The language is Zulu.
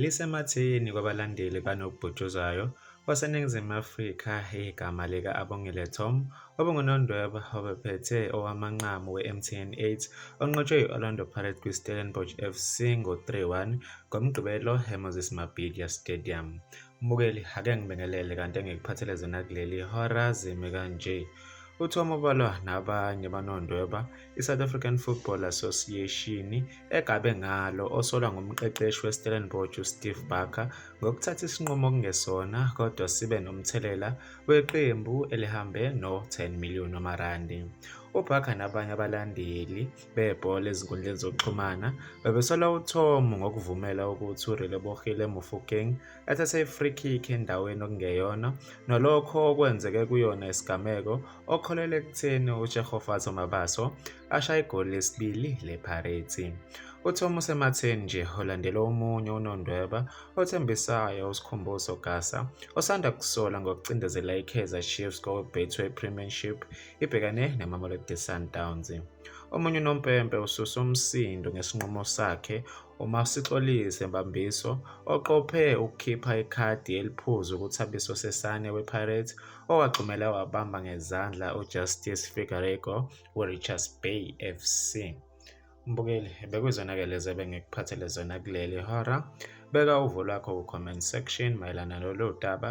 Lisematheni kwabalandeli kanobhutshuzwayo waseNingizimu Afrika igama lika-Abongile Tom obengunondweba obephethe owamanqamu we-MTN 8 onqotshwe yi-Orlando Pirates kwiStellenbosch FC ngo-3-1 ngoMgqibelo eMoses Mabhida Stadium. Mbukeli, ake ngibingelele kanti engikuphathele zona kuleli hora zimi kanje. UTom ubalwa nabanye banondweba i-South African Football Association egabe ngalo osolwa ngumqeqeshi weStellenbosch uSteve Barker ngokuthatha isinqumo okungesona kodwa sibe nomthelela weqembu elihambe no-10 million wamarandi. UBarker nabanye abalandeli bebhola ezinkundleni zokuxhumana bebesola uTom ngokuvumela ukuthi uRelebohile Mofokeng ethathe i-free kick endaweni okungeyona nalokho okwenzeke kuyona isigameko okholele ekutheni uTshegofatso Mabaso ashaye igoli lesibili lePirates. UTom usematheni nje olandela omunye unondweba othembisayo uSikhumbuzo Gasa osanda kusola ngokucindezela iKaizer Chiefs koweBetway Premiership ibhekane neMamelodi Sundowns. Omunye unompempe ususe umsindo ngesinqumo sakhe uMasixolise Mbambiso oqophe ukukhipha ikhadi eliphuzu kuThabiso Sesane wePirates owagxumela wabamba ngezandla uJustice Figueiredo weRichards Bay FC. Mbukeli, bekuyizona-ke lezi ebengikuphathele zona kuleli hora. Beka uvo lwakho ku-comment section mayelana nalolu daba.